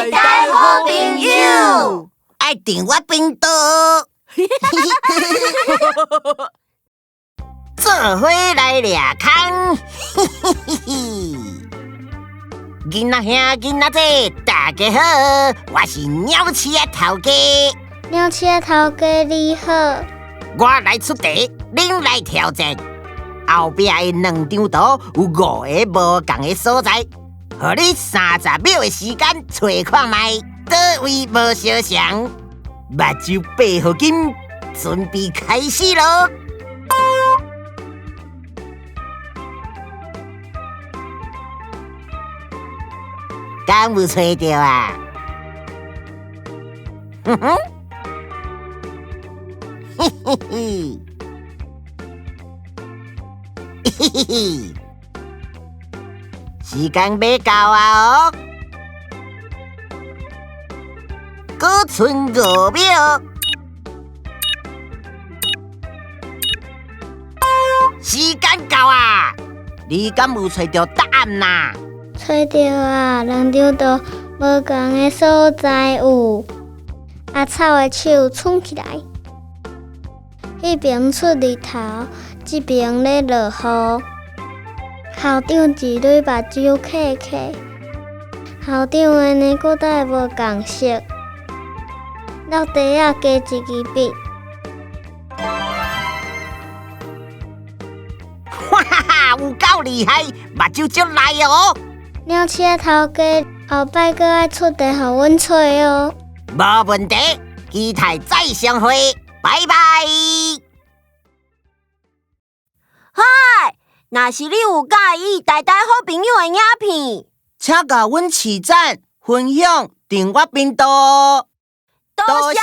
台台好朋友，愛訂我頻道，做伙來掠空，囡仔兄囡仔姐，大家好，我是鳥鼠仔頭家。鳥鼠仔頭家你好，我來出題，恁來挑戰。後壁的兩張圖有五個無仝的所在，予你30秒的時間揣看覓，佗位無相像。目睭閉予緊，準備開始囉！敢有揣著啊？哼哼，嘿嘿嘿，嘿嘿嘿，時間欲到啊哦！閣賰5秒，時間到啊！你敢有揣著答案啊？揣著啊！兩張圖無仝的所在有阿草的手伸起來，彼邊出日頭，這邊咧落雨。校長一蕊目睭瞌瞌，校長的呢褲帶無仝色，落地仔加一支筆。哈哈哈，有夠厲害，目睭足利哦！鳥鼠仔頭家後擺閣愛出題予阮揣哦。無問題，期待再相會，拜拜。嗨，若是你有佮意台台好朋友的影片，請共阮揤讚、分享、訂閱頻道哦。多謝。